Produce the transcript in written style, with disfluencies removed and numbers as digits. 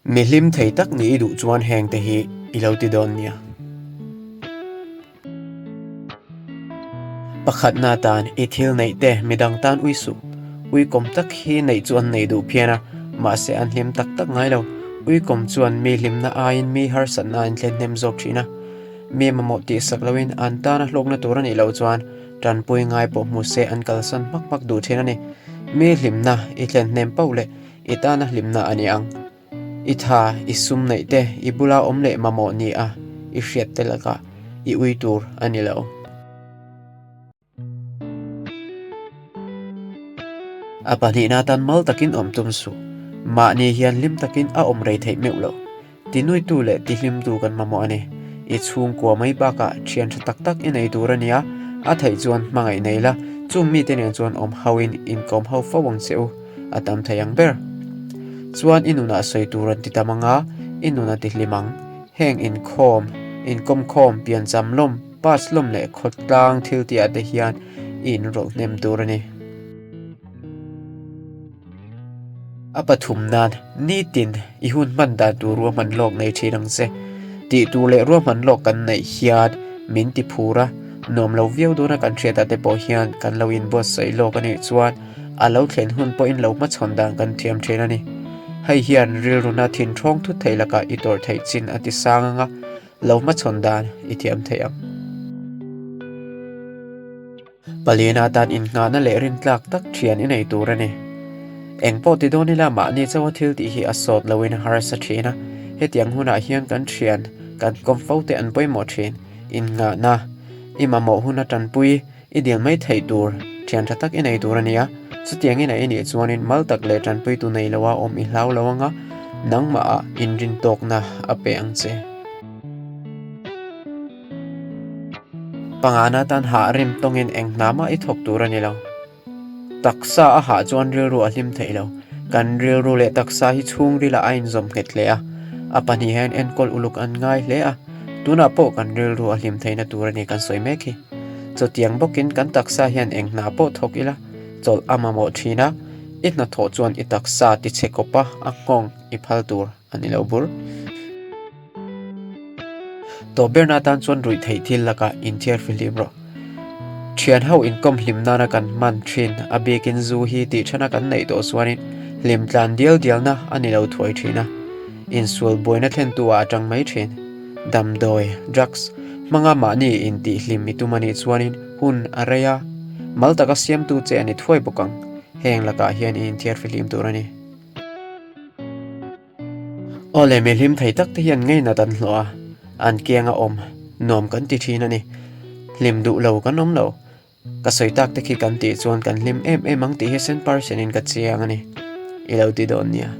Mi hlim thei tak nih i duh chuan heng te hi i lo ti dawn nia. Pakhatna atan i thil neih te midang tan ui suh. Uikawm tak hi neih chu an nei duh phian a, mahse an hlim tak tak ngai lo. Uikawm chuan mi hlimna aiin mi harsatna an thlen hnem zawk thin a. Mi mamawh tihsak loin an tana hlawkna tur a nih loh chuan tanpui ngai pawh hmu se an kalsan hmak hmak duh thin a ni. Mi hlimna i thlen hnem pauh leh i tana hlimna a ni ang. I tha, i sum neih te, i bula awm leh mamawh ni a, i hriat te lakah i ui tur a ni lo. A pahnihna atan mal takin awm tum suh. Mahni hian hlim takin a awm rei theih meuh lo. Tinuitu leh tihlimtu kan mamawh a ni. I chhungkua mai bakah thian tha tak tak i nei tur a nia, a theih chuan hmangaih nei la, chung mite nen chuan awm hoin inkawm ho fo ang che u, a tam thei ang ber. Chuan i nunah sawi tur an ti tam ang a, i nun a tihlim ang. Heng inkhawm, inkawmkhawm, piancham lawm, Pass lawm leh khawtlang thil tihah te hian i inrawlh hnem tur a ni. A pathum nan, nitin i hun hman dan tur ruahman lawk nei thin ang che. Tih tur leh ruahman lawk kan neih hian min ti phur a, nuam lo viau dawna kan hriatah te pawh hian kan lo inbuatsaih lawk a nih chuan a lo thlen hun pawhin lo hmachhawn dan kan thiam thin a ni. Hei hian rilruna thinthawng thut theih lakah i tawrh theih chin a ti sang ang a, Lo hmachhawn dan i thiam thei ang. Paliana tan innghahna leh rintlak tak thian i nei tur a ni. Eng pawh ti dawn ila mahni chauha thil tih hi a sawt loin a harsa thin a, hetiang hunah hian kan thian, kan kawm fo te an pawimawh thin. Innghahna, i mamawh huna tanpui, I dil mai theih tur thian tha tak i nei tur a nia. Chutiang i neih i nih chuanin mal tak leh tanpuitu nei loa awm i hlau lo anga nangmahah inrintawkna a pe ang che. Pangana tan hah rim tawngin eng hna mah i thawk tur a ni lo. Taksa a hah chuan rilru a hlim theih lo. Kan rilru leh taksa hi chhungrilah a inzawm nghet hle a, a pahnih hian enkawl uluk an ngai hle a, tunah pawh kan rilru a hlim theihna tur a ni kan sawi mek hi. Chutiang bawkin kan taksa hian eng hna pawh thawk ila, chawlh a mamawh thin a, i hnathawh chuan i taksa tichhe kawpa a nghawng i phal tur a ni lo bur. Tawp berna atan chuan ruih theih thil lakah inthiar fihlim rawh. Thian ho inkawm hlim nana kan hman thin a bikin zu hi tih thana kan neih tawh chuanin hlim tlan dial dialna a ni lo thuai thin a, insual buaina thlentu ah a tang mai thin. Damdawi, drugs, hmanga mahni intih hlim i tum a nih chuanin hun a rei a, mal taka siamtu che a ni thuai bawk ang. Heng lakah hian i inthiar fihlim tur a ni. Aw le mi hlim thei tak te hian ngeinat an hlawh a, an kianga awm nuam kan ti thin a ni. Hlim duh lo kan awm lo. Ka sawi tak te khi kan tih chuan kan hlim em em ang tih hi sen par sen in ka chiang a ni. I lo ti dawn nia.